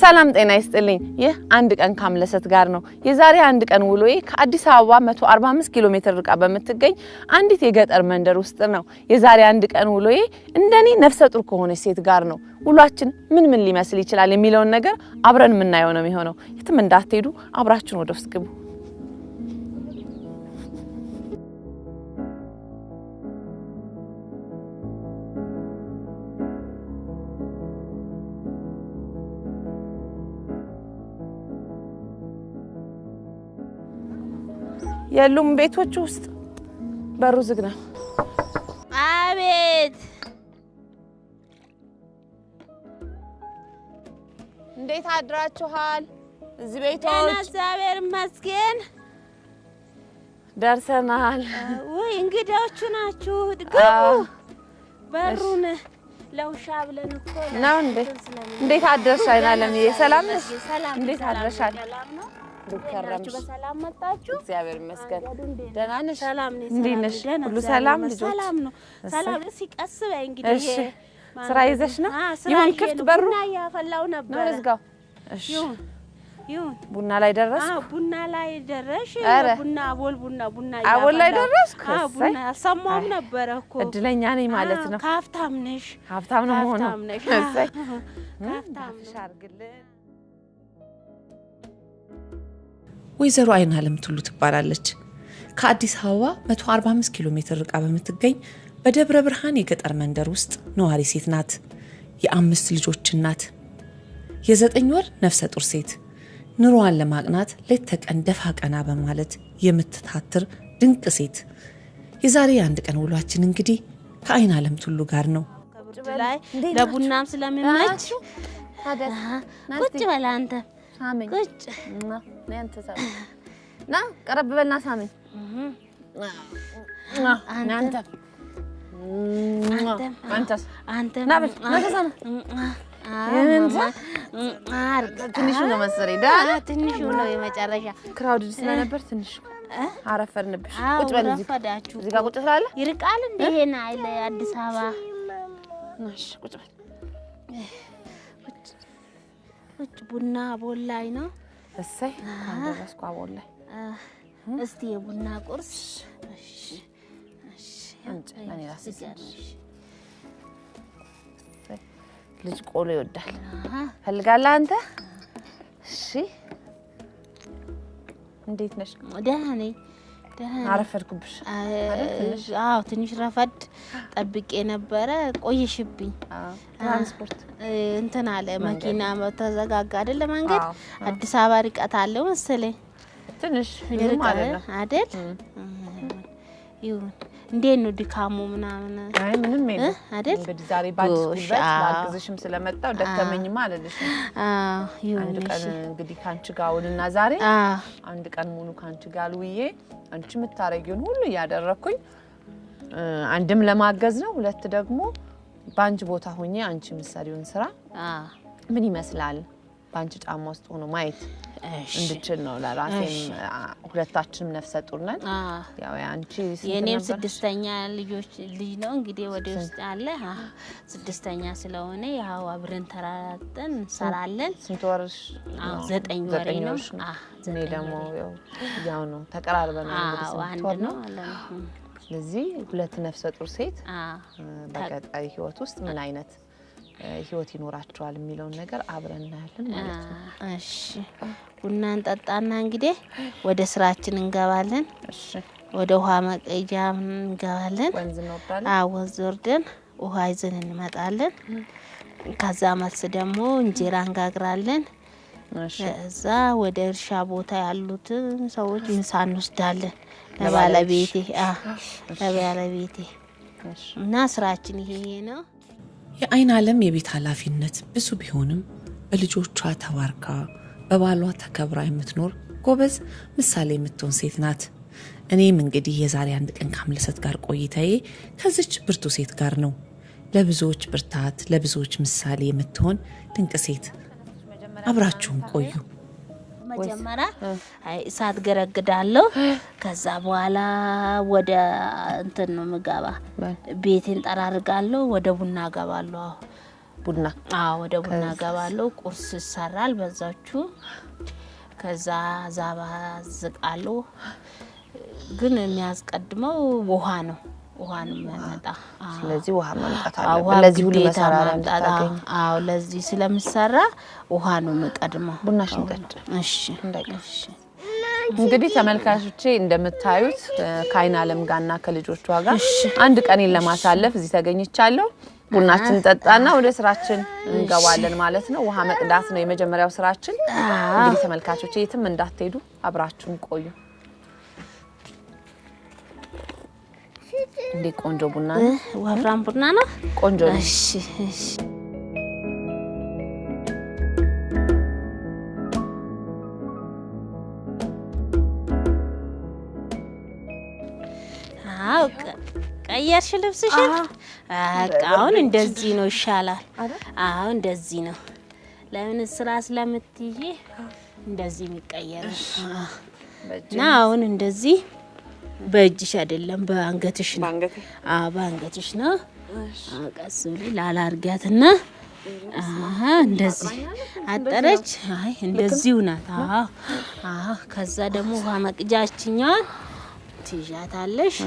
ሰላም ጤና ይስጥልኝ። ይህ አንድ ቀን ካምለሰት ጋር ነው። የዛሬ አንድ ቀን ውሎዬ ከአዲስ አበባ 145 ኪሎ ሜትር ርቃ በምትገኝ አንዲት የገጠር መንደር ውስጥ ነው። የዛሬ አንድ ቀን ውሎዬ እንደኔ ነፍሰ ጡር ከሆነች ሴት ጋር ነው። ውሏችን ምን ምን ሊመስል ይችላል የሚለውን ነገር አብረን የምናየው ነው የሚሆነው። የትም እንዳትሄዱ፣ አብራችን ወደ ውስጥ ግቡ። የሉም ቤቶች ውስጥ በሩ ዝግ ነው። አቤት፣ እንዴት አድራችኋል? እዚህ ደህና ቤቶች እግዚአብሔር ይመስገን። ደርሰናል። ውይ እንግዳዎቹ ናችሁ፣ ግቡ። በሩን ለውሻ ብለን እኮ ነው እንዴ? እንትን ስለምን- እንዴት አደርሽ አይናለምዬ? ሰላም ነሽ? ሰላም እንዴት ሰላም አድረሻል? ሰላም ነው። እንዴት ከረምሽ? በሰላም መጣችሁ? እግዚአብሔር ይመስገን። መንገዱ እንዴት ነው? ደህና ነሽ? ሰላም ነኝ። እንዴት ሰላም ነሽ? ነኝ። ደህና ሁሉ እግዚአብሔር ሰላም? ይመስገን። ልጆች? ሰላም ነው። ሰላም ነው። እስኪ ቀስ በይ እንግዲህ። እሺ። ይሄ ስራ ይዘሽ ነው? አዎ፣ ስራ ይሁን ይዤ ክፍት ነው። በሩ ቡና እያፈላሁ ነው ነበረ። ልዝጋው? እሺ። ይሁን ይሁን። ቡና ላይ ደረስኩ። አዎ፣ ቡና ላይ ደረሽ። ኧረ። ቡና አቦል ቡና ቡና አቦል ላይ እያፈላሁ። ደረስኩ? አዎ፣ እሰይ። ቡና አልሰማሁም ነበረ እኮ። እድለኛ ነኝ ማለት አዎ፣ ነው። ከሀብታም ነሽ። ሀብታም ነው መሆነው። ሀብታም ነሽ። እሰይ። ከሀብታም ነው። አድርግልን። ወይዘሮ አይን አለም ቱሉ ትባላለች። ከአዲስ አበባ 145 ኪሎ ሜትር ርቃ በምትገኝ በደብረ ብርሃን የገጠር መንደር ውስጥ ነዋሪ ሴት ናት። የአምስት ልጆች እናት፣ የ9 ወር ነፍሰ ጡር ሴት፣ ኑሮዋን ለማቅናት ሌት ተቀን ደፋ ቀና በማለት የምትታትር ድንቅ ሴት። የዛሬ የአንድ ቀን ውሏችን እንግዲህ ከአይን አለም ቱሉ ጋር ነው። ከብርድ ላይ ለቡናም ስለሚመች ቁጭ በል አንተ ሳመኝ። ቁጭ። ና ና፣ አንተ ሳመኝ። ና ቀረብ በልና ሳመኝ። ና ና አንተ አንተም አንተስ አንተም ና በል ና ተሳመ። አርግ። ትንሹ ነው መሰለኝ። ደህና ነህ? ትንሹ ነው የመጨረሻ። crowded ስለነበር ትንሽ አረፈድንብሽ። አዎ ቁጭ በል እዚህ ረፈዳችሁ። እዚህ ጋር ቁጭ ስላለ ይርቃል እንደ ይሄን አይል አዲስ አበባ። ና እሺ፣ ቁጭ በል። ቁጭ ቡና አቦል ላይ ነው። እሰይ እንኳን ደረስኩ አቦል ላይ። እስቲ የቡና ቁርስ። እሺ እሺ፣ አምጪ፣ ለእኔ ራሴ ስገርሽ። ልጅ ቆሎ ይወዳል። ፈልጋለህ አንተ? እሺ እንዴት ነሽ? ደህና ነኝ ደህና ነኝ። አረፈድኩብሽ። አዎ ትንሽ ረፈድ ጠብቄ ነበረ፣ ቆየሽብኝ። ትራንስፖርት እንትን አለ መኪና ተዘጋጋ አይደለ መንገድ። አዎ፣ አዲስ አበባ ርቀት አለው መሰለኝ። ትንሽ ብዙም ይርቃል አይደለም። አይደል? ይሁን። እንዴት ነው ድካሙ ምናምን? አይ ምንም የለም አይደል? እንግዲህ ዛሬ በአዲስ ጎሽ፣ ጉልበት አዎ። ላግዝሽም ስለመጣሁ ደከመኝማ አልልሽም። አዎ ይሁን። አንድ ቀን እሺ። እንግዲህ ከአንቺ ጋር ውልና ዛሬ አዎ አንድ ቀን ሙሉ ከአንቺ ጋር ውዬ አንቺ የምታረጊውን ሁሉ እያደረግኩኝ አንድም ለማገዝ ነው፣ ሁለት ደግሞ በአንቺ ቦታ ሆኜ አንቺ የምትሰሪውን ስራ አዎ ምን ይመስላል በአንቺ ጫማ ውስጥ ሆኖ ማየት እሺ። እንድችል ነው። ለራሴም ሁለታችንም ነፍሰ ጡር ነን። አዎ ያው የአንቺ ስንት የእኔም ነበር? 6ኛ ልጆች ልጅ ነው እንግዲህ ወደ ውስጥ አለ። አዎ 6ኛ ስለሆነ ያው አብረን ተራራጠን እንሰራለን። ስንት ወርሽ? አዎ ነው? 9 ወሬ ዘጠኝ ነው። ወርሽ ነው። አዎ እኔ 9 ደግሞ ወሬ። ያው ነው ተቀራርበናል። እንግዲህ አዎ ስንት አንድ ወር ነው ነው? አለ ነው። ስለዚህ ሁለት ነፍሰ ጡር ሴት አዎ በቀጣይ ህይወት ውስጥ ምን አይነት ህይወት ይኖራቸዋል የሚለውን ነገር አብረን እናያለን ማለት ነው። እሺ ቡና እንጠጣና እንግዲህ ወደ ስራችን እንገባለን። እሺ ወደ ውሃ መቀጃ እንገባለን። ወንዝ እንወርዳለን። አዎ ወንዝ ወርደን ውሃ ይዘን እንመጣለን። ከዛ መልስ ደግሞ እንጀራ እንጋግራለን። እሺ እዛ ወደ እርሻ ቦታ ያሉትን ሰዎች ምሳ እንወስዳለን። ለባለቤቴ አዎ ለባለቤቴ እሺ እና ስራችን ይሄ ይሄ ነው። የአይን አለም የቤት ኃላፊነት ብዙ ቢሆንም በልጆቿ ተባርካ በባሏ ተከብራ የምትኖር ጎበዝ ምሳሌ የምትሆን ሴት ናት። እኔም እንግዲህ የዛሬ አንድ ቀን ካምለሰት ጋር ቆይታዬ ከዚች ብርቱ ሴት ጋር ነው። ለብዙዎች ብርታት፣ ለብዙዎች ምሳሌ የምትሆን ድንቅ ሴት። አብራችሁን ቆዩ። መጀመሪያ አይ እሳት ገረግዳለሁ። ከዛ በኋላ ወደ እንትን ነው ምገባ፣ ቤቴን ጠራርጋለሁ፣ ወደ ቡና ገባለሁ። አዎ ቡና? አዎ ወደ ቡና ገባለሁ። ቁርስ ይሰራል በዛችሁ። ከዛ ዛባ ዝቃለሁ። ግን የሚያስቀድመው ውሃ ነው። ውሃ ነው የሚያመጣ። ስለዚህ ውሃ ማምጣት አለብን። ለዚህ ሁሉ መሰራራ እንድታገኝ። አዎ ለዚህ ስለምሰራ ውሃ ነው የምቀድመው። ቡናሽን ጠጪ። እሺ እንዳይቀር። እንግዲህ ተመልካቾቼ እንደምታዩት ከአይን አለም ጋርና ከልጆቿ ጋር አንድ ቀኔን ለማሳለፍ እዚህ ተገኝቻለሁ። ቡናችን ጠጣና ወደ ስራችን እንገባለን ማለት ነው። ውሃ መቅዳት ነው የመጀመሪያው ስራችን። እንግዲህ ተመልካቾቼ የትም እንዳትሄዱ አብራችሁን ቆዩ። እንዴ ቆንጆ ቡና ነው። ወፍራም ቡና ነው። ቆንጆ ነው። እሺ እሺ። አዎ ቀየርሽ ልብስሽን? በቃ አሁን እንደዚህ ነው ይሻላል። አዎ እንደዚህ ነው። ለምን ስራ ስለምትይ እንደዚህ የሚቀየር እና አሁን እንደዚህ በእጅሽ አይደለም በአንገትሽ ነው። አዎ በአንገትሽ ነው። ቀስ ብለሽ ላላ አድርጊያትና እንደዚህ አጠረች። አይ እንደዚሁ ናት። አዎ አዎ። ከዛ ደግሞ ውሃ መቅጃችኛዋን ትይዣታለሽ።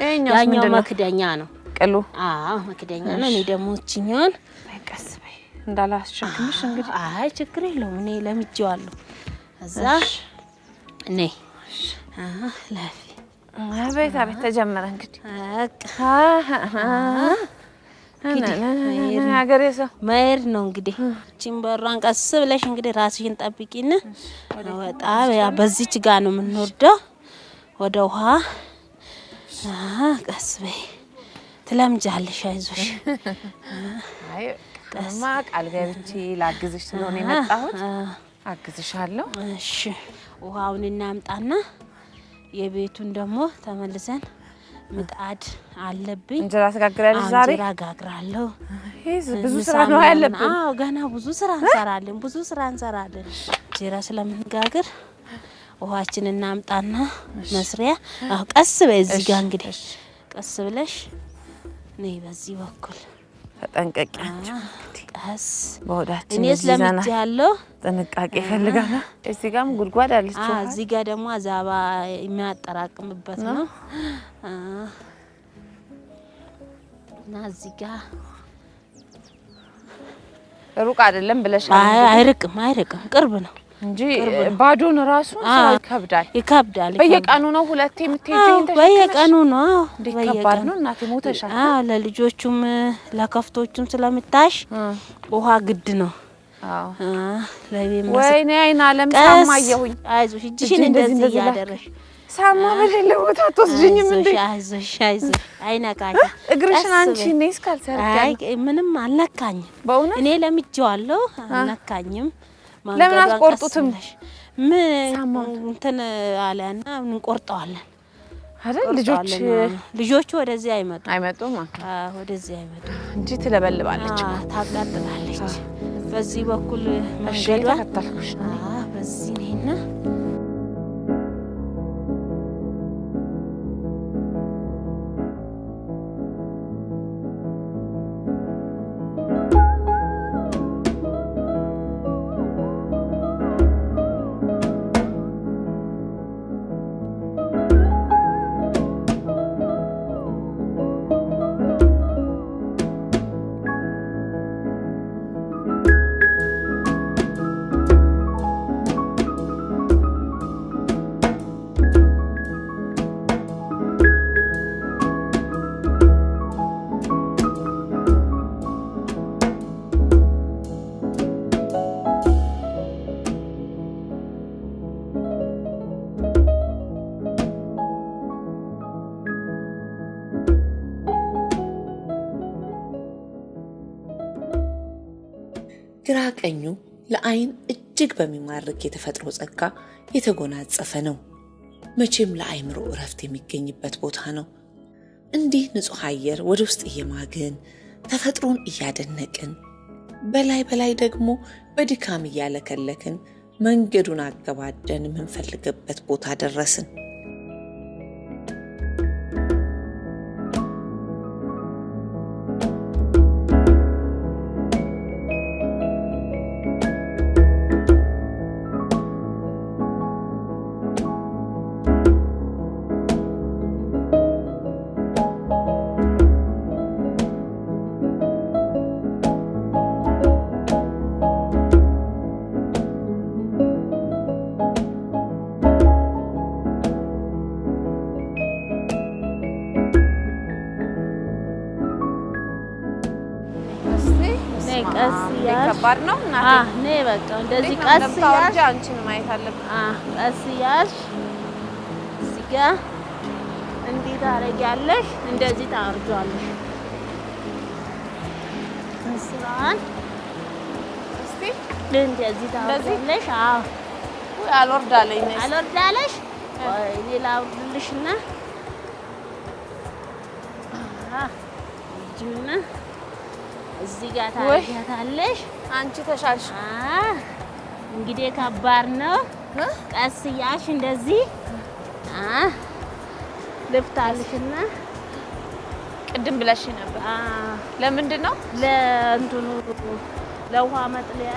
ያኛው መክደኛ ነው። ቅሉ አዎ መክደኛ ነው። እኔ ደግሞ እችኛዋን ቀስ በይ እንዳላስሸክምሽ እንግዲህ። አይ ችግር የለውም እኔ ለምጄዋለሁ። እዛ እኔ ላፊ አቤት አቤት ተጀመረ እንግዲህ። ሀገሬ ሰው መሄድ ነው እንግዲህ። እቺን በሯን ቀስ ብለሽ እንግዲህ ራስሽን ጠብቂን። ወጣ በዚች ጋ ነው የምንወርደው ወደ ውሃ። ቀስ በይ ትለምጃለሽ፣ አይዞሽ። አይ ቃል ገብቼ ላግዝሽ ስለሆነ የመጣሁት አግዝሻለሁ። እሺ ውሃውን እናምጣና የቤቱን ደግሞ ተመልሰን ምጣድ አለብኝ። እንጀራ ትጋግራለሽ ዛሬ? እንጀራ ጋግራለሁ። ብዙ ስራ ነው ያለብን። አዎ ገና ብዙ ስራ እንሰራለን፣ ብዙ ስራ እንሰራለን። እንጀራ ስለምንጋግር ውሃችን እናምጣና መስሪያ። አዎ ቀስ በይ እዚህ ጋር እንግዲህ ቀስ ብለሽ ነይ፣ በዚህ በኩል ተጠንቀቂ። ቀስ በሆዳችን እኔ ስለምጃለሁ ጥንቃቄ ይፈልጋል። እዚህ ጋርም ጉድጓድ አለች። እዚህ ጋር ደግሞ አዛባ የሚያጠራቅምበት ነው እና እዚህ ጋር ሩቅ አይደለም ብለሻል። አይርቅም፣ አይርቅም ቅርብ ነው እንጂ ባዶን ራሱ ይከብዳል፣ ይከብዳል። በየቀኑ ነው ሁለቴ የምትሄጂው? በየቀኑ ነው። ከባድ ነው እናቴ፣ ሞተሻል። አዎ ለልጆቹም ለከፍቶቹም ስለምታሽ ውሃ ግድ ነው። አዎ ወይኔ አይን አለም ሳማ አየሁኝ። አይዞሽ፣ እጅሽን እንደዚህ እያደረሽ ሳማ በሌለ ቦታ አትወስጂኝም እንዴ? አይዞሽ፣ አይዞሽ፣ አይነካሽም። እግርሽን አንቺ እኔ እስካልሰርኩ ምንም አልነካኝም። በእውነት እኔ ለምጄዋለሁ፣ አልነካኝም። ለምን አትቆርጡትም? ምን እንትን አለና እንቆርጠዋለን አይደል? ልጆች ልጆቹ ወደዚህ አይመጡም፣ አይመጡም፣ ወደዚህ አይመጡም እንጂ ትለበልባለች፣ ታቃጥላለች። በዚህ በኩል መንገዷ ተከተልኩሽ። በዚህ ነይና ግራ ቀኙ ለአይን እጅግ በሚማርክ የተፈጥሮ ጸጋ የተጎናጸፈ ነው። መቼም ለአይምሮ እረፍት የሚገኝበት ቦታ ነው። እንዲህ ንጹሕ አየር ወደ ውስጥ እየማግን ተፈጥሮን እያደነቅን በላይ በላይ ደግሞ በድካም እያለከለክን መንገዱን አገባደን የምንፈልግበት ቦታ ደረስን። ቀስ እያልሽ ከባድ ነው እናቴ። ነይ በቃ እንደዚህ ቀስ እያልሽ አንቺን ማየት አለብን። ቀስ እያልሽ እዚህ ጋር እንዲህ ታደርጊያለሽ፣ እንደዚህ ታወርጂዋለሽ። ምስሯን እስቲ እንደዚህ ታወርጂዋለሽ። አዎ ውይ አልወርዳለኝ። ነይ አልወርዳለሽ። ቆይ እኔ ላውርድልሽና እጅና እዚህ ጋር ታደርጊያታለሽ። አንቺ ተሻልሽ። እንግዲህ ከባድ ነው። ቀስ እያልሽ እንደዚህ ልፍታልሽና ቅድም ብለሽ ነበር። ለምንድን ነው? ለእንትኑ ለውሃ መጥለያ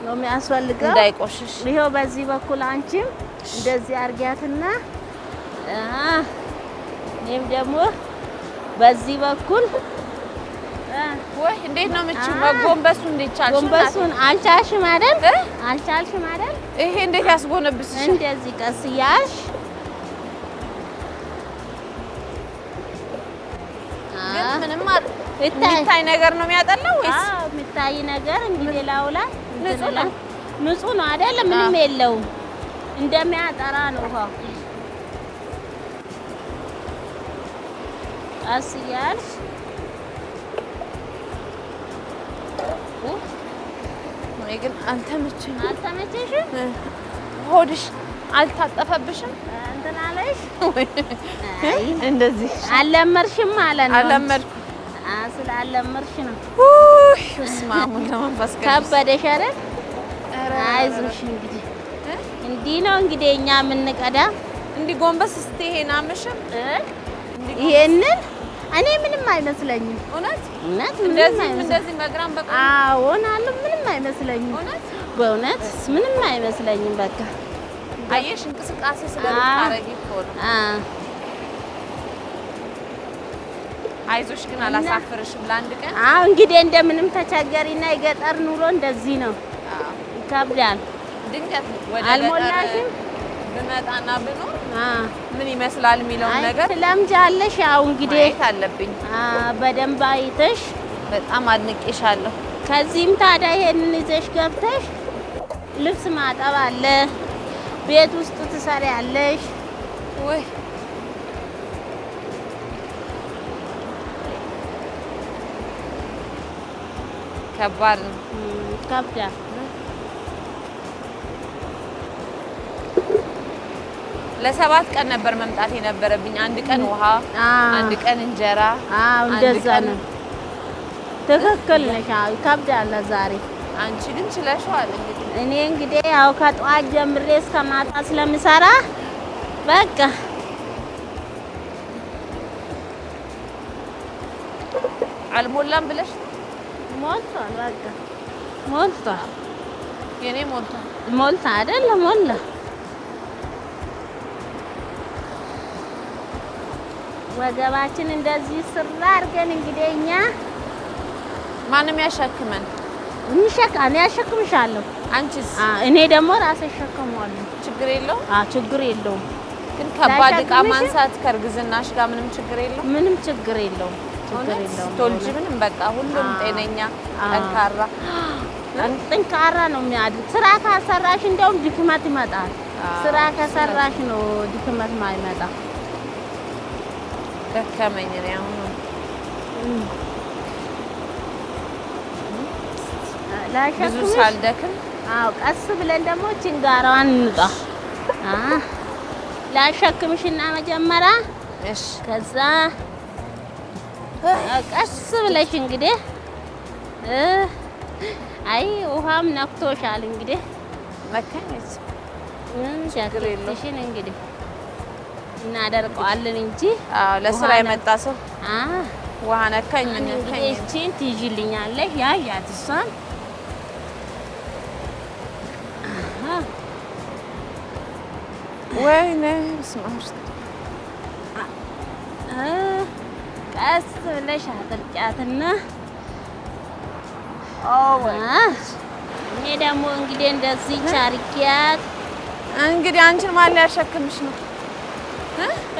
ነው የሚያስፈልገው፣ እንዳይቆሽሽ። ይኸው በዚህ በኩል አንቺም እንደዚህ አርጊያትና እኔም ደግሞ በዚህ በኩል። ወይ እንዴት ነው የምችይው? መጎንበሱ እንዴት ቻልሽ? ጎንበሱን አልቻልሽም አይደል? አልቻልሽም አይደል? ይሄ እንዴት ያስጎነብስሻል? እንደዚህ ቀስ እያልሽ ግን ምንም የሚታይ ነገር ነው የሚያጠላው ወይስ? አዎ የሚታይ ነገር እንግዲህ ላዩ ላይ ንጹህ ነው። ንጹህ ነው አይደል? ምንም የለውም። እንደሚያጠራ ነው ውሃው። ቀስ እያልሽ እኔ ግን አልተመቸኝም። አልተመቸሽም? ሆድሽ አልታጠፈብሽም? እንትን አለሽ? እንደዚህ አልለመድሽም ማለት ነው። አልለመድኩም። ስላልለመድሽ ነው። ውይ በስመ አብ ወወልድ ወመንፈስ ቅዱስ። ከበደሽ አይደል? አይዞሽ እንግዲህ እንዲህ ነው እንግዲህ እኛ የምንቀዳ። እንዲህ ጎንበስ ስትይ ይሄን አመሽም? ይሄንን እኔ ምንም አይመስለኝም። እውነት እውነት ምንም አይመስለኝም። እንደዚህ በግራም በቀኝ አዎን አሉ ምንም አይመስለኝም። እውነት በእውነት ምንም አይመስለኝም። በቃ አየሽ እንቅስቃሴ ስለምታረጊ እኮ ነው። አይዞሽ ግን አላሳፍርሽም ለአንድ ቀን። አዎ እንግዲህ እንደምንም ተቸገሪና የገጠር ኑሮ እንደዚህ ነው፣ ይከብዳል። ድንገት ወደ አልሞላሽም ብመጣና ብኖር ምን ይመስላል የሚለውን ነገር ትለምጃለሽ። ያው እንግዲህ ማየት አለብኝ። በደንብ አይተሽ። በጣም አድንቄሻለሁ። ከዚህም ታዲያ ይሄንን ይዘሽ ገብተሽ ልብስ ማጠብ አለ፣ ቤት ውስጥ ትሰሪያለሽ። ወይ ከባድ ነው፣ ይከብዳል። ለ7 ቀን ነበር መምጣት የነበረብኝ። አንድ ቀን ውሃ፣ አንድ ቀን እንጀራ። አዎ እንደዛ ነው። ትክክል ነሽ። አዎ ይከብዳል ዛሬ። አንቺ ግን ችለሽዋል። እንግዲህ እኔ እንግዲህ ያው ከጠዋት ጀምሬ እስከ ማታ ስለምሰራ በቃ አልሞላም ብለሽ ሞልቷል። በቃ ሞልቷል። የኔ ሞልቷል። ሞልታ አይደል? ሞላ። ወገባችን እንደዚህ ስራ አድርገን እንግዲህ እኛ ማንም ያሸክመን። እኔ ያሸክምሻለሁ። አንቺስ? እኔ ደግሞ ራሴ እሸከመዋለሁ። ችግር የለውም። ችግር የለውም። ግን ከባድ ዕቃ ማንሳት ከእርግዝናሽ ጋር ምንም ችግር የለውም። ምንም ችግር የለውም። ችግር የለውም። ስትወልጂ ምንም በቃ ሁሉም ጤነኛ ጠንካራ ጠንካራ ነው የሚያድግ። ስራ ካልሰራሽ እንደውም ድክመት ይመጣል። ስራ ከሰራሽ ነው ድክመት ማይመጣ። ደከመኝ እኔ አሁን። ብዙ ሳልደክም። አዎ ቀስ ብለን ደግሞ ችንጋራዋን እንውጣ። ላሸክምሽና መጀመሪያ እሺ፣ ከዛ ቀስ ብለሽ እንግዲህ። አይ ውሃም ነክቶሻል እንግዲህ። መካኝ። ጃኬትሽን እንግዲህ እናደርቀዋለን እንጂ። አዎ ለስራ የመጣ ሰው ውሃ ነካኝ ምን ነካኝ። እቺን ትይዥልኛለሽ። ያዣት እሷን። ወይኔ በስመ አብ። ቀስ ብለሽ አጥልቂያትና እኔ ደግሞ እንግዲህ እንደዚህ ቻርኪያት። እንግዲህ አንቺን ማን ሊያሸክምሽ ነው?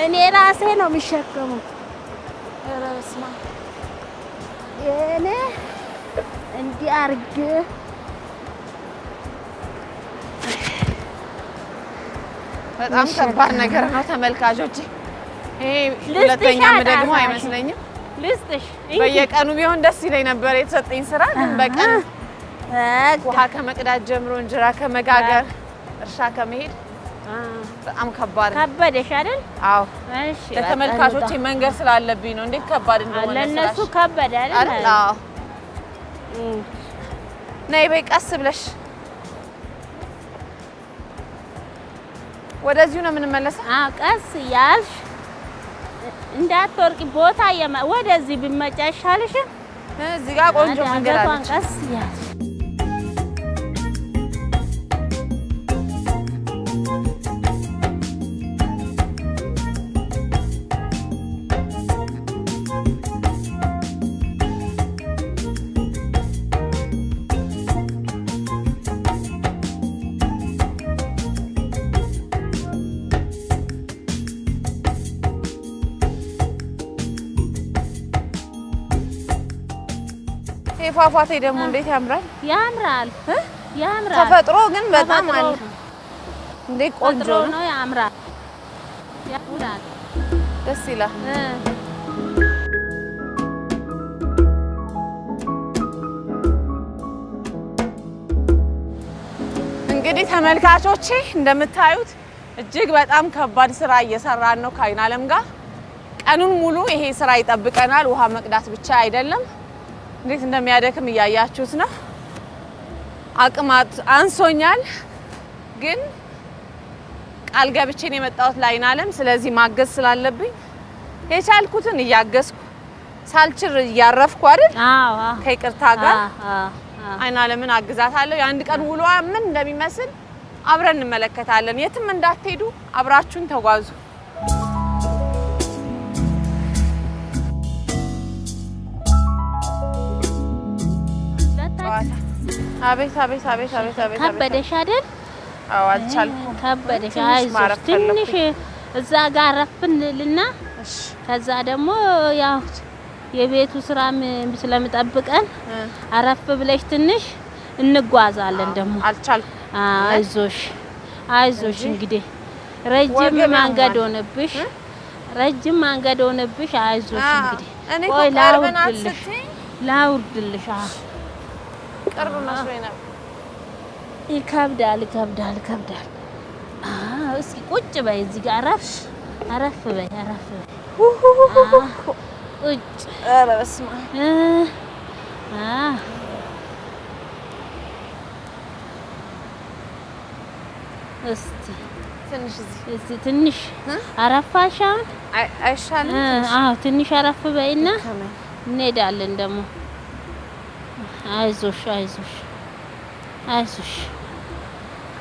እኔ ራሴ ነው የሚሸከመው። ኧረ በስመ አብ። እኔ አድርጌ በጣም ከባድ ነገር ነው ተመልካቾች። ይሄ ሁለተኛም ደግሞ አይመስለኝም። ልስጥሽ። በየቀኑ ቢሆን ደስ ይለኝ ነበር የተሰጠኝ ስራ፣ ግን በቀን ውሃ ከመቅዳት ጀምሮ እንጀራ ከመጋገር እርሻ ከመሄድ በጣም ከባድ ነው። ከበደሽ አይደል? አዎ። እሺ፣ ለተመልካቾቼ መንገር ስላለብኝ ነው እንዴት ከባድ እንደሆነ ለእነሱ ከበደ አይደል? አዎ። ነይ በይ ቀስ ብለሽ። ወደዚሁ ነው የምንመለሰው? አዎ፣ ቀስ እያልሽ እንዳትወርቂ ቦታ ወደዚህ ብትመጪ አይሻልሽም? እዚህ ጋር ቆንጆ መንገድ አለች። ቀስ እያልሽ ፏፏቴ ደግሞ እንዴት ያምራል! ያምራል፣ ያምራል። ተፈጥሮ ግን በጣም አለ። እንዴት ቆንጆ ነው! ያምራል፣ ያምራል። ደስ ይላል። እንግዲህ ተመልካቾቼ እንደምታዩት እጅግ በጣም ከባድ ስራ እየሰራን ነው ከአይናለም ጋር። ቀኑን ሙሉ ይሄ ስራ ይጠብቀናል። ውሃ መቅዳት ብቻ አይደለም፣ እንዴት እንደሚያደክም እያያችሁት ነው። አቅም አንሶኛል፣ ግን ቃል ገብቼ ነው የመጣሁት ለአይናለም። ስለዚህ ማገዝ ስላለብኝ የቻልኩትን እያገዝኩ ሳልችር እያረፍኩ አይደል? አዎ፣ ከይቅርታ ጋር አይናለምን አግዛታለሁ። የአንድ ቀን ውሎዋ ምን እንደሚመስል አብረን እንመለከታለን። የትም እንዳትሄዱ፣ አብራችሁን ተጓዙ። አቤት አቤት አቤት አቤት አቤት! ከበደሽ አይደል? አዎ፣ አልቻልኩም። ከበደሽ። አይዞሽ፣ ትንሽ እዛ ጋር አረፍ እንልና ከዛ ደግሞ ያው የቤቱ ስራም ስለምጠብቀን አረፍ ብለሽ ትንሽ እንጓዛለን። ደግሞ አልቻልኩም። አይዞሽ፣ አይዞሽ። እንግዲህ ረጅም መንገድ ሆነብሽ፣ ረጅም መንገድ ሆነብሽ። አይዞሽ። እንግዲህ ቆይ ላውርድልሽ፣ ላውርድልሽ። ቅርብ መስሎኝ ነበር። ይከብዳል፣ ይከብዳል፣ ይከብዳል። አዎ፣ እስኪ ቁጭ በይ እዚህ ጋር አረፍ፣ አረፍ በይ፣ አረፍ በይ። ቁጭ። ኧረ በስመ አብ! እስቲ ትንሽ እዚህ እስቲ ትንሽ አረፋሽ አሁን አይሻልም? አዎ፣ ትንሽ አረፍ በይና እንሄዳለን ደግሞ። አይዞሽ፣ አይዞሽ፣ አይዞሽ፣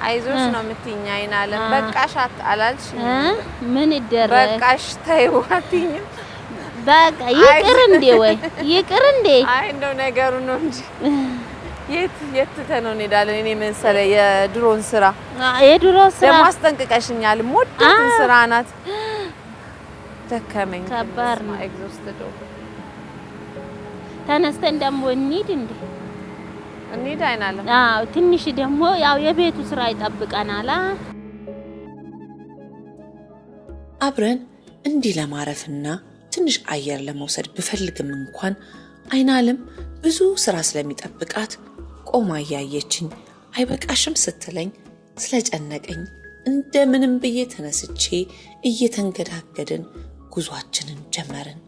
አይዞሽ ነው የምትይኝ አይናለም። በቃሽ አላልሽም? ምን ይደረግ፣ በቃሽ ተይው አትይኝም? በቃ ይቅር እንዴ ወይ ይቅር እንዴ? አይ እንደው ነገሩ ነው እንጂ የት የት ትተነው እንሄዳለን? እኔ መሰለ የድሮን ስራ የድሮ ስራ ደግሞ አስጠንቅቀሽኛል። የምወዳትን ስራ ናት። ደከመኝ። ከባድ ነው። Exhausted። ተነስተን ደግሞ እንሂድ እንዴ? እንሂድ አይናለም። አዎ፣ ትንሽ ደግሞ ያው የቤቱ ስራ ይጠብቀናል። አብረን እንዲህ ለማረፍና ትንሽ አየር ለመውሰድ ብፈልግም እንኳን አይናለም ብዙ ስራ ስለሚጠብቃት ቆማ እያየችኝ አይበቃሽም ስትለኝ ስለጨነቀኝ እንደምንም ብዬ ተነስቼ እየተንገዳገድን ጉዟችንን ጀመርን።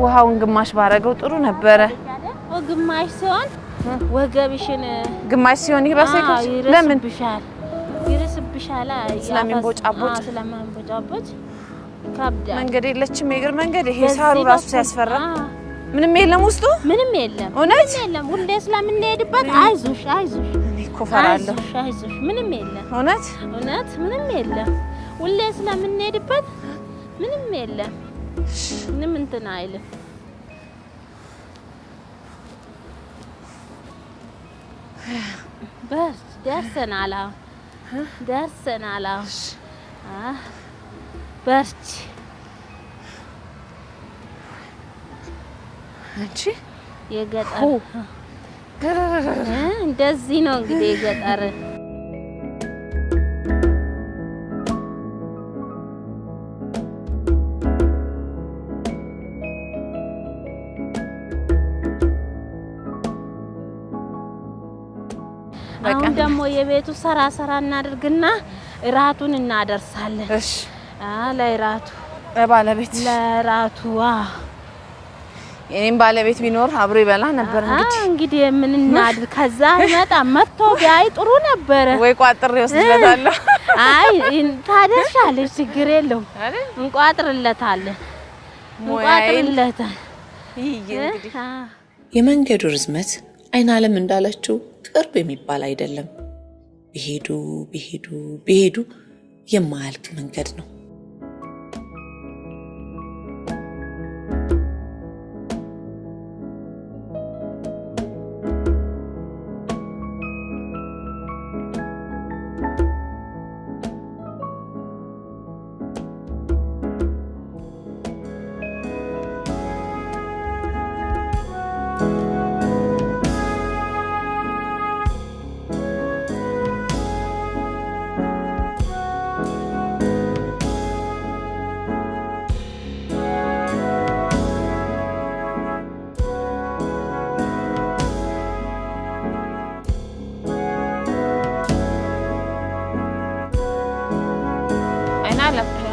ውሃውን ግማሽ ባረገው ጥሩ ነበረ። ግማሽ ሲሆን ወገብሽን ግማሽ ሲሆን ይበሰከሽ። ለምን ይርስብሻል? ይርስብሻል። ስለሚንቦጫቦጭ ስለሚንቦጫቦጭ ይከብዳል። መንገድ የለችም፣ የእግር መንገድ። ይሄ ሳሩ ራሱ ሲያስፈራ። ምንም የለም ውስጡ፣ ምንም የለም። እውነት የለም። ሁሌ ስለምንሄድበት አይዞሽ፣ አይዞሽ። እኔ እኮ እፈራለሁ። አይዞሽ፣ አይዞሽ። ምንም የለም። እውነት እውነት ምንም የለም። ሁሌ ስለምንሄድበት ምንም የለም። ምንም እንትን አይልም። በስ ደርሰናል። አሁን ደርሰናል። አሁን በርቺ። አንቺ የገጠር እንደዚህ ነው እንግዲህ የገጠር። አሁን ደግሞ የቤቱ ሰራ ሰራ እናድርግና እራቱን እናደርሳለን። እሺ ለእራቱ ለባለቤት ለእራቱ የኔም ባለቤት ቢኖር አብሮ ይበላ ነበር። እንግዲህ ምን እናድርግ? ከዛ ይመጣ መጥቶ ቢያይ ጥሩ ነበረ። ወይ ቋጥሬ ወስድለታለሁ። አይ ታደርሻለሽ፣ ችግር የለውም። እንቋጥርለታለን እንቋጥርለታለን። እንግዲህ የመንገዱ ርዝመት አይናለም እንዳለችው ቅርብ የሚባል አይደለም። ቢሄዱ ቢሄዱ ቢሄዱ የማያልቅ መንገድ ነው።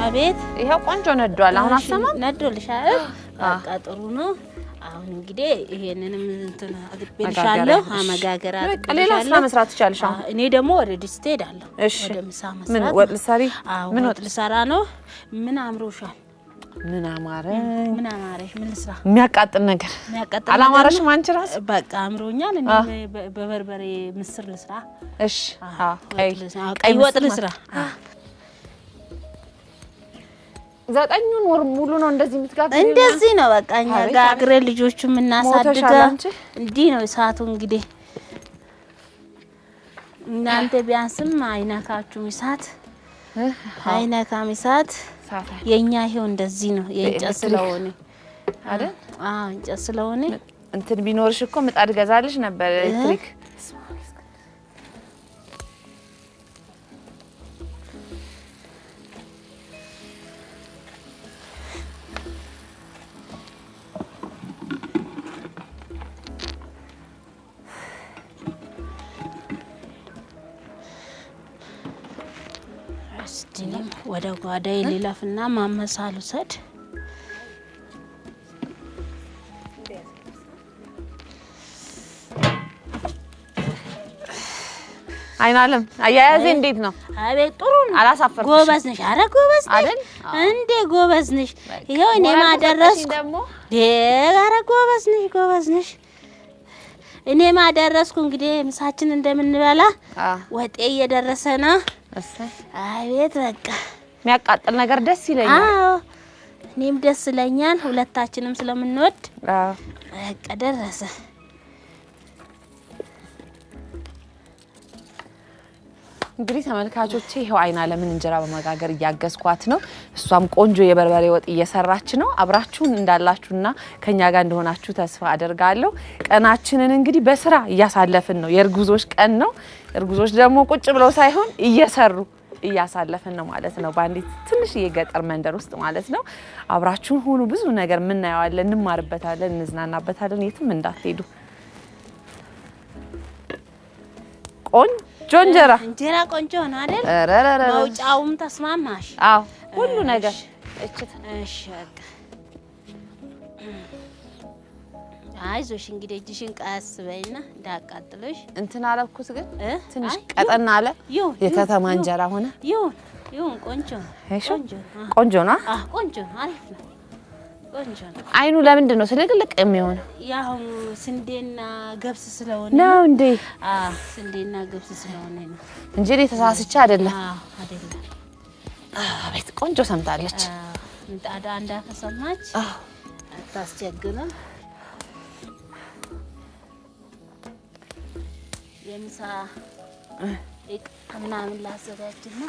አቤት ይሄው ቆንጆ ነዷል። አሁን አሰማም ነዶልሻል። በቃ ጥሩ ነው። አሁን እንግዲህ ይሄንንም እንትን አጥቤልሻለሁ። አመጋገር በቃ ሌላ ስራ መስራት ትቻለሽ። አሁን እኔ ደግሞ ወደ ድስት እሄዳለሁ። ወደ ምሳ መስራት። ምን ወጥ ልሰሪ? ምን ወጥ ልሰራ ነው? ምን አምሮሻል? ምን አማረኝ? ምን አማረሽ? ምን ልስራ? የሚያቃጥል ነገር አላማረሽም አንቺ ራስ? በቃ አምሮኛል። እኔ በበርበሬ ምስር ልስራ። እሺ ቀይ ወጥ ልስራ። 9 ወር ሙሉ ነው እንደዚህ የምትጋግሪው? እንደዚህ ነው በቃ እኛ ጋግሬ ልጆቹ የምናሳድገው እንዲህ ነው እሳቱ። እንግዲህ እናንተ ቢያንስም አይነካችሁም እሳት አይነካም እሳት። የኛ ይሄው እንደዚህ ነው የእንጨት ስለሆነ አይደል? አዎ እንጨት ስለሆነ እንትን ቢኖርሽ እኮ ምጣድ ገዛልሽ ነበር ኤሌክትሪክ። ወደ ጓዳዬ ልለፍና ማመሳል ውሰድ። አይናለም አያያዜ እንዴት ነው? አቤት ጥሩ ነው። አላሳፈርኩሽ? ጎበዝ ነሽ። ኧረ ጎበዝ ነሽ እንዴ ጎበዝ ነሽ። ይኸው እኔ ማደረስኩ። ኧረ ጎበዝ ነሽ ጎበዝ ነሽ። እኔ ማደረስኩ። እንግዲህ ምሳችን እንደምንበላ ወጤ እየደረሰ ነው። አቤት በቃ የሚያቃጥል ነገር ደስ ይለኛል። አዎ እኔም ደስ ይለኛል፣ ሁለታችንም ስለምንወድ። አዎ በቃ ደረሰ። እንግዲህ ተመልካቾቼ ይሄው አይናለምን እንጀራ በመጋገር እያገዝኳት ነው። እሷም ቆንጆ የበርበሬ ወጥ እየሰራች ነው። አብራችሁን እንዳላችሁና ከኛ ጋር እንደሆናችሁ ተስፋ አደርጋለሁ። ቀናችንን እንግዲህ በስራ እያሳለፍን ነው። የእርጉዞች ቀን ነው። እርጉዞች ደግሞ ቁጭ ብለው ሳይሆን እየሰሩ እያሳለፍን ነው ማለት ነው። በአንዲት ትንሽ የገጠር መንደር ውስጥ ማለት ነው። አብራችሁን ሁኑ። ብዙ ነገር ምናየዋለን፣ እንማርበታለን፣ እንዝናናበታለን። የትም እንዳትሄዱ። ቆንጆ እንጀራ እንጀራ ቆንጆ ነው አይደል? መውጫውም ተስማማሽ? አዎ ሁሉ ነገር እሺ። በቃ አይዞሽ እንግዲህ እጅሽን ቀስ በይና እንዳያቃጥልሽ። እንትን አለኩት ግን ትንሽ ቀጠና አለ። የከተማ እንጀራ ሆነ። ይሁን ይሁን፣ ቆንጆ ቆንጆ ነው። ቆንጆ ነው፣ አሪፍ ነው፣ ቆንጆ ነው። አይኑ ለምንድን ነው ስልቅልቅ የሚሆነው? ያው ስንዴና ገብስ ስለሆነ ነው እንዴ? አዎ ስንዴና ገብስ ስለሆነ ነው እንጂ እኔ ተሳስቼ አይደለም። አዎ አይደለም። አቤት ቆንጆ ሰምታለች። ምጣዷ እንዳከሰማች አታስቸግርም። የምሳ እቃ ምናምን ላዘጋጅና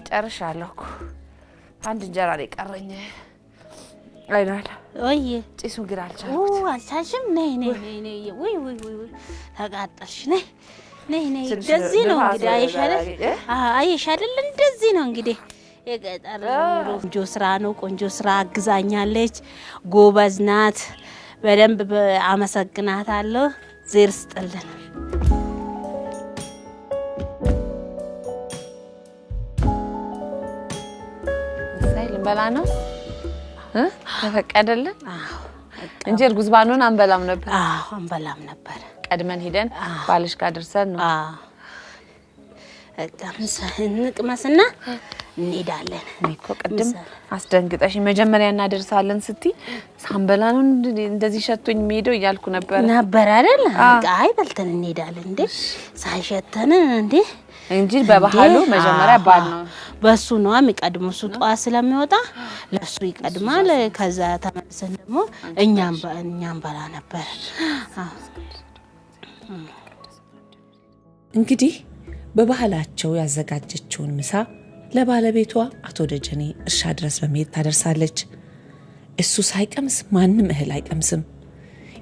ጨርሻለሁ እኮ አንድ እንጀራ ነው የቀረኝ። አይናል ወይ ጭሱ ግን አልቻልኩት። አልቻልሽም? ነይ ነይ ነይ ነይ ወይ ወይ ወይ ተቃጠልሽ። ነይ ነይ ነይ። እንደዚህ ነው እንግዲህ አየሽ አይደል? አየሽ አይደል? እንደዚህ ነው እንግዲህ የገጠር ኑሮ። ቆንጆ ስራ ነው። ቆንጆ ስራ አግዛኛለች። ጎበዝ ናት። በደንብ አመሰግናታለሁ። ዜር ስጥልን። ልንበላ ነው ተፈቀደልን እንጂ እርጉዝ ባንሆን አንበላም ነበር። አዎ አንበላም ነበር። ቀድመን ሄደን ባልሽ ጋር ደርሰን ነው። አዎ እንቅመስና እንሄዳለን። እኔ እኮ ቅድም አስደንግጠሽ መጀመሪያ እናደርሳለን ስትይ ሳንበላ ነው እንደዚህ ሸቶኝ የሚሄደው እያልኩ ነበር ነበር አይደል? አይ በልተን እንሄዳለን እንዴ ሳይሸተን እንዴ እንጂ በባህሉ መጀመሪያ ባል ነው በሱ ነው የሚቀድመው። እሱ ጠዋት ስለሚወጣ ለሱ ይቀድማል። ከዛ ተመልሰን ደግሞ እኛም በላ ነበር። እንግዲህ በባህላቸው ያዘጋጀችውን ምሳ ለባለቤቷ አቶ ደጀኔ እርሻ ድረስ በመሄድ ታደርሳለች። እሱ ሳይቀምስ ማንም እህል አይቀምስም።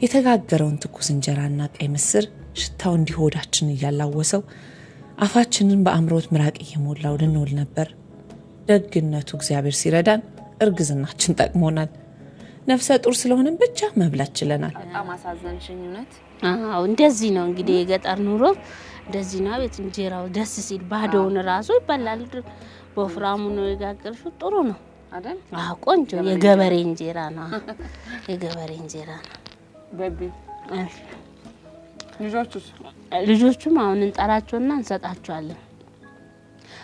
የተጋገረውን ትኩስ እንጀራና ቀይ ምስር ሽታው እንዲህ ሆዳችንን እያላወሰው አፋችንን በአምሮት ምራቅ እየሞላው ልንውል ነበር። ደግነቱ እግዚአብሔር ሲረዳን እርግዝናችን ጠቅሞናል። ነፍሰ ጡር ስለሆነን ብቻ መብላት ችለናል። በጣም አሳዘንሽኝ እውነት። አዎ እንደዚህ ነው እንግዲህ የገጠር ኑሮ እንደዚህ ነው። አቤት እንጀራው ደስ ሲል ባዶውን ራሱ ይበላል። በወፍራሙ ነው የጋገርሽው። ጥሩ ነው አይደል? አዎ ቆንጆ የገበሬ እንጀራ ነው። የገበሬ እንጀራ ነው። በቢ ልጆቹስ? ልጆቹም አሁን እንጠራቸውና እንሰጣቸዋለን።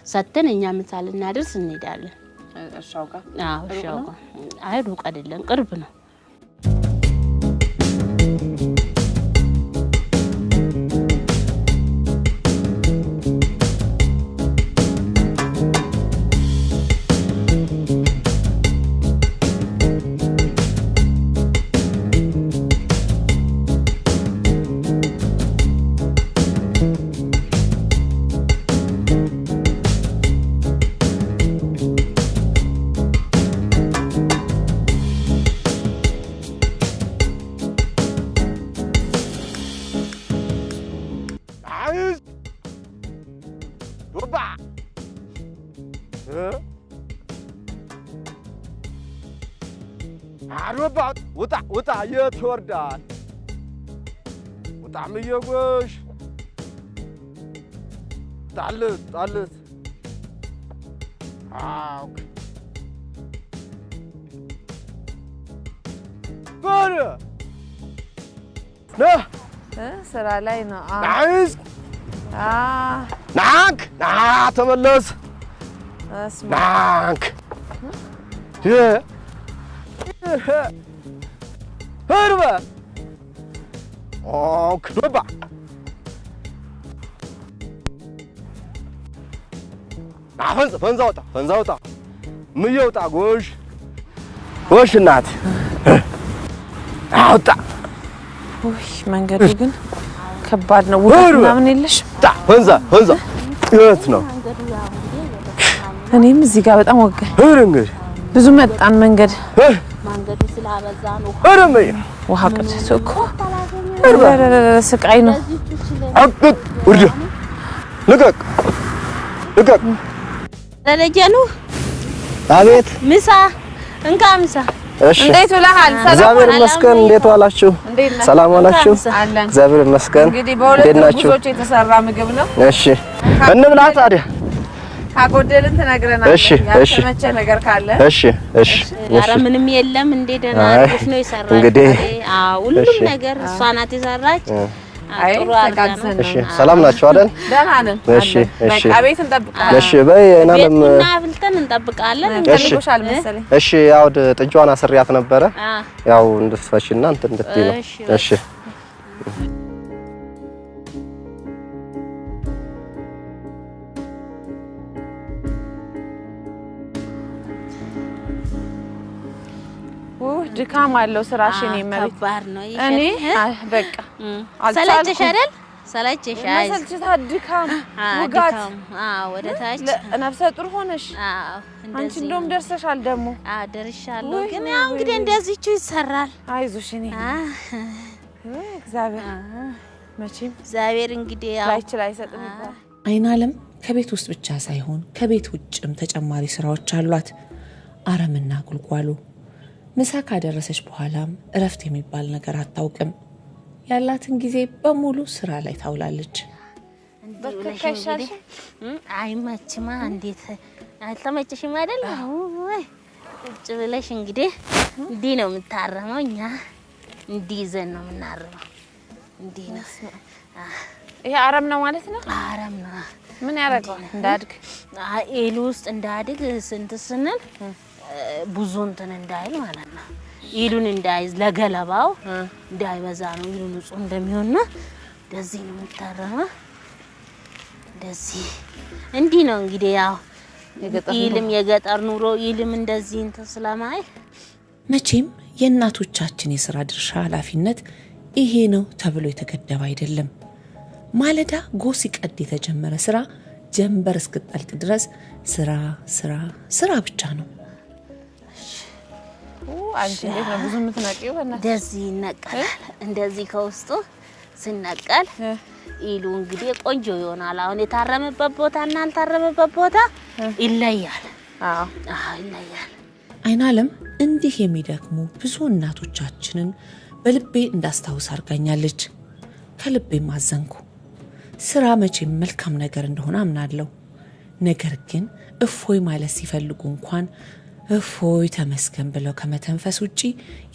ሰጥተን እኛ ምሳ ልናደርስ እንሄዳለን። እርሻው ጋር? አዎ እርሻው ጋር። አይ ሩቅ አይደለም ቅርብ ነው። ውጣ ውጣ! የት ይወርዳል? ውጣ ምየጎሽ ጣልት ጣልት አውክ በል ነህ ስራ ላይ ነው። ናይዝ ናንክ ና ተመለስ ናንክ ህርበ ኦክ ዶባ ና ፈንዛ ፈንዛ ወጣ ፈንዛ ወጣ ምየውጣ ጎሽ ጎሽ እናት አውጣ። ውይ መንገዱ ግን ከባድ ነው። ውበት ምናምን የለሽም። ፈንዛ ፈንዛ የት ነው? እኔም እዚህ ጋር በጣም ወገን እንግዲህ ብዙ መጣን መንገድ መንገዱ ስላበዛ ነው። ውሃ ቅድቶ እኮ ስቃይ ነው። አቅጥ ውርድ ልቀቅ ልቀቅ። ደረጀኑ አቤት። ምሳ እንካ ምሳ። እሺ እንዴት ውለሃል? እግዚአብሔር ይመስገን። እንዴት ዋላችሁ? ሰላም ዋላችሁ? እግዚአብሔር ይመስገን። እንግዲህ በሁለት እርጉዞች የተሰራ ምግብ ነው። እሺ እንብላ ታዲያ። ካጎደልን ትነግረናለህ። ያልተመቸ ነገር ካለ። እሺ እሺ። ኧረ ምንም የለም። እንዴ ደህና አድርገሽ ነው የሰራች። እንግዲህ አዎ ሁሉም ነገር እሷ ናት የሰራች። አይ ተጋግዘን ነው። እሺ ሰላም ናችሁ አይደል? ደህና ነን። እሺ እሺ። በቃ ቤት እንጠብቃለን። እሺ በይ አይናለም ቡና አፍልተን እንጠብቃለን። እሺ ፈልጎሻል መሰለኝ። እሺ ያው ጥጃዋን አስሪያት ነበረ። ያው እንድትፈቺና እንትን እንድትይ ነው። እሺ ድካም አለው ስራሽ። እኔ መቤት ከባድ ነው። እኔ በቃ ሰለቸሽ አይደል? ሰለቸሽ? አይ መሰልቸት፣ ድካም፣ ውጋት፣ አዎ ወደ ታች ነፍሰ ጡር ሆነሽ። አዎ አንቺ እንደውም ደርሰሻል ደግሞ። አዎ ደርሻለሁ። ግን ያው እንግዲህ እንደዚህቹ ይሰራል። አይዞሽ እኔ እግዚአብሔር መቼም እግዚአብሔር እንግዲህ ያው ላይችል አይሰጥም ይባላል። አይናለም ከቤት ውስጥ ብቻ ሳይሆን ከቤት ውጭም ተጨማሪ ስራዎች አሏት። አረምና ጉልጓሉ። ምሳ ካደረሰች በኋላም እረፍት የሚባል ነገር አታውቅም። ያላትን ጊዜ በሙሉ ስራ ላይ ታውላለች። አይመችማ። እንዴት አልተመቸሽም አይደል? ቁጭ ብለሽ እንግዲህ እንዲህ ነው የምታረመው። እኛ እንዲህ ይዘን ነው የምናርመው። እንዲህ ነው። ይሄ አረም ነው ማለት ነው። አረም ነው። ምን ያደርገዋል? እንዳድግ ኤሉ ውስጥ እንዳድግ ስንት ስንል ብዙ እንትን እንዳይል ማለት ነው። ኢሉን እንዳይዝ ለገለባው እንዳይበዛ ነው። ኢሉ ንጹህ እንደሚሆንና እንደዚህ ነው የምታረመው። እንደዚህ እንዲህ ነው እንግዲህ ያው ኢልም የገጠር ኑሮ ኢልም እንደዚህ እንትን ስለማይ መቼም የእናቶቻችን የስራ ድርሻ ኃላፊነት ይሄ ነው ተብሎ የተገደበ አይደለም። ማለዳ ጎህ ሲቀድ የተጀመረ ስራ ጀንበር እስክትጠልቅ ድረስ ስራ ስራ ስራ ብቻ ነው። አንቺ እንዴት ነው ብዙ የምትነቂው? እንደዚህ ይነቀላል። እንደዚህ ከውስጡ ስነቀል ኢሉ እንግዲህ ቆንጆ ይሆናል። አሁን የታረመበት ቦታና ያልታረመበት ቦታ ይለያል። አዎ አዎ ይለያል። አይናለም እንዲህ የሚደክሙ ብዙ እናቶቻችንን በልቤ እንዳስታውስ አድርጋኛለች። ከልቤም አዘንኩ። ስራ መቼም መልካም ነገር እንደሆነ አምናለሁ። ነገር ግን እፎይ ማለት ሲፈልጉ እንኳን እፎይ ተመስገን ብለው ከመተንፈስ ውጪ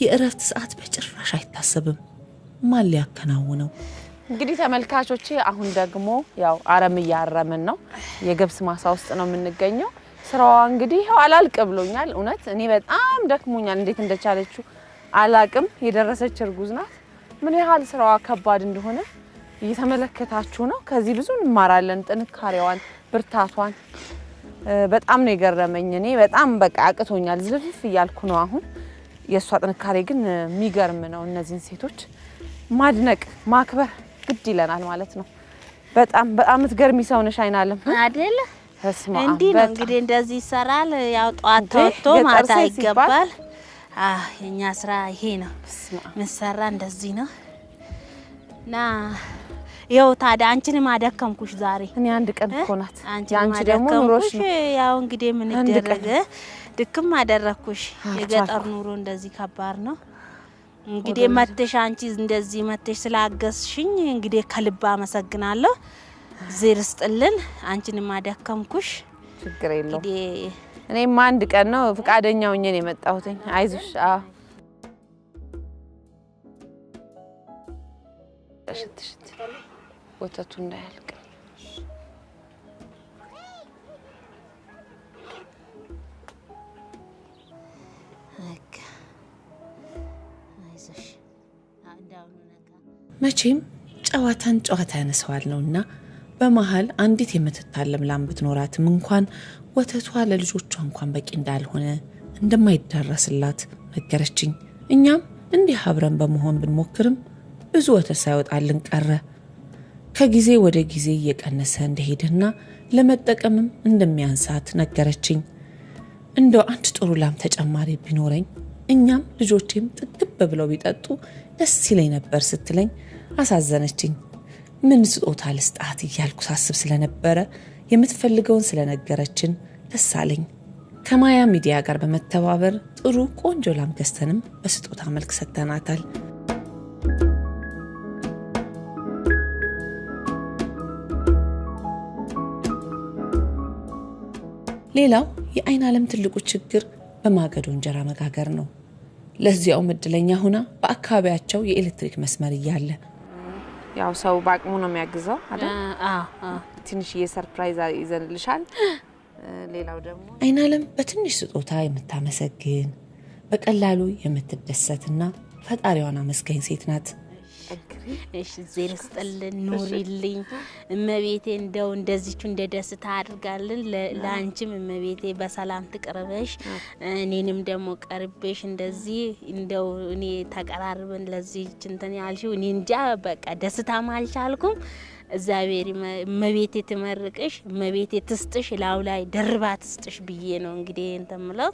የእረፍት ሰዓት በጭራሽ አይታሰብም። ማን ሊያከናውነው? እንግዲህ ተመልካቾቼ አሁን ደግሞ ያው አረም እያረምን ነው። የገብስ ማሳ ውስጥ ነው የምንገኘው። ስራዋ እንግዲህ ይኸው አላልቅ ብሎኛል። እውነት እኔ በጣም ደክሞኛል። እንዴት እንደቻለችው አላቅም። የደረሰች እርጉዝ ናት። ምን ያህል ስራዋ ከባድ እንደሆነ እየተመለከታችሁ ነው። ከዚህ ብዙ እንማራለን። ጥንካሬዋን፣ ብርታቷን በጣም ነው የገረመኝ። እኔ በጣም በቃ አቅቶኛል፣ ዝልፍልፍ እያልኩ ነው አሁን። የእሷ ጥንካሬ ግን የሚገርም ነው። እነዚህን ሴቶች ማድነቅ ማክበር ግድ ይለናል ማለት ነው። በጣም በጣም የምትገርሚ ሰው ነሽ አይናለም አይደል? እንዲህ ነው እንግዲህ እንደዚህ ይሰራል። ያው ጠዋት ተወጥቶ ማታ ይገባል። አህ የኛ ስራ ይሄ ነው። ምሰራ እንደዚህ ነው። ና ይኸው ታዲያ አንቺንም አደከምኩሽ ዛሬ። እኔ አንድ ቀን እኮ ናት። አንቺ ደግሞ ኑሮሽ ነው። ያው እንግዲህ ምን ይደረግ፣ ድክም አደረኩሽ። የገጠር ኑሮ እንደዚህ ከባድ ነው። እንግዲህ መተሽ አንቺ እንደዚህ መተሽ ስላገዝሽኝ እንግዲህ ከልብ አመሰግናለሁ። እግዜር ይስጥልን። አንቺንም አደከምኩሽ። ችግር የለውም። እኔማ አንድ ቀን ነው ፍቃደኛ ሆኜ ነው የመጣሁት። አይዞሽ። አዎ ሽት ሽት ወተቱ እንዳያልቅ። መቼም ጨዋታን ጨዋታ ያነሰዋል ነውና በመሃል አንዲት የምትታለም ላም ብትኖራትም እንኳን ወተቷ ለልጆቿ እንኳን በቂ እንዳልሆነ እንደማይዳረስላት ነገረችኝ። እኛም እንዲህ አብረን በመሆን ብንሞክርም ብዙ ወተት ሳይወጣልን ቀረ። ከጊዜ ወደ ጊዜ እየቀነሰ እንደሄደና ለመጠቀምም እንደሚያንሳት ነገረችኝ። እንደው አንድ ጥሩ ላም ተጨማሪ ቢኖረኝ እኛም ልጆቼም ጥግብ ብለው ቢጠጡ ደስ ይለኝ ነበር ስትለኝ አሳዘነችኝ። ምን ስጦታ ልስጣት እያልኩ ሳስብ ስለነበረ የምትፈልገውን ስለነገረችን ደስ አለኝ። ከማያ ሚዲያ ጋር በመተባበር ጥሩ ቆንጆ ላም ገዝተንም በስጦታ መልክ ሰጥተናታል። ሌላው የአይናለም ትልቁ ችግር በማገዶ እንጀራ መጋገር ነው። ለዚያውም እድለኛ ሆና በአካባቢያቸው የኤሌክትሪክ መስመር እያለ ያው ሰው በአቅሙ ነው የሚያግዘው አይደል? አዎ። ትንሽዬ surprise ይዘንልሻል። ሌላው ደግሞ አይናለም በትንሽ ስጦታ የምታመሰግን በቀላሉ የምትደሰትና ፈጣሪዋን አመስጋኝ ሴት ናት። እሺ እግዜር ይስጥልን፣ ኑሪልኝ እመቤቴ። እንደው እንደዚቹ እንደ ደስታ አድርጋልን። ለአንቺም እመቤቴ በሰላም ትቅርበሽ፣ እኔንም ደግሞ ቀርቤሽ እንደዚህ እንደው እኔ ተቀራርበን ለዚህች እንትን ያልሽው እኔ እንጃ በቃ ደስታም አልቻልኩም። እግዚአብሔር እመቤቴ ትመርቅሽ፣ እመቤቴ ትስጥሽ፣ ላዩ ላይ ደርባ ትስጥሽ ብዬ ነው እንግዲህ እንትን የምለው።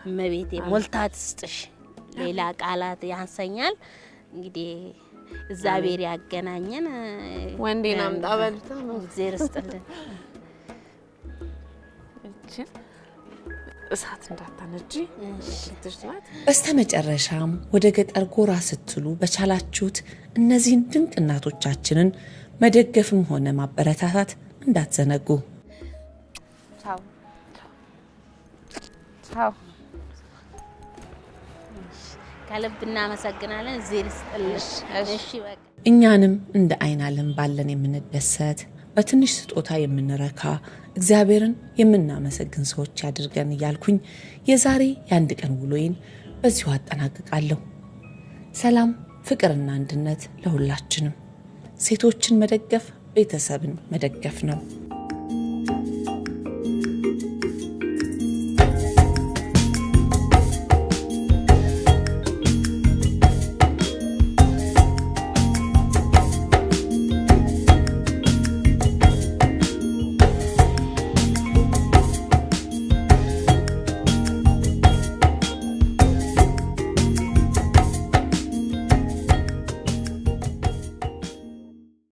እመቤቴ ሞልታ ትስጥሽ። ሌላ ቃላት ያንሰኛል። እንግዲህ እግዚአብሔር ያገናኘን። ወንዴን አምጣ በሉታ። እግዚአብሔር ይስጥልን። እችን እሳት እንዳታነጂ ትሽ ናት። በስተመጨረሻም ወደ ገጠር ጎራ ስትሉ በቻላችሁት እነዚህን ድንቅ እናቶቻችንን መደገፍም ሆነ ማበረታታት እንዳትዘነጉ። ቻው ቻው። ከልብ እናመሰግናለን። እግዚአብሔር ይስጥልን። እሺ በቃ እኛንም እንደ አይን አለም ባለን የምንደሰት፣ በትንሽ ስጦታ የምንረካ፣ እግዚአብሔርን የምናመሰግን ሰዎች ያድርገን እያልኩኝ የዛሬ የአንድ ቀን ውሎዬን በዚሁ አጠናቅቃለሁ። ሰላም፣ ፍቅርና አንድነት ለሁላችንም። ሴቶችን መደገፍ ቤተሰብን መደገፍ ነው።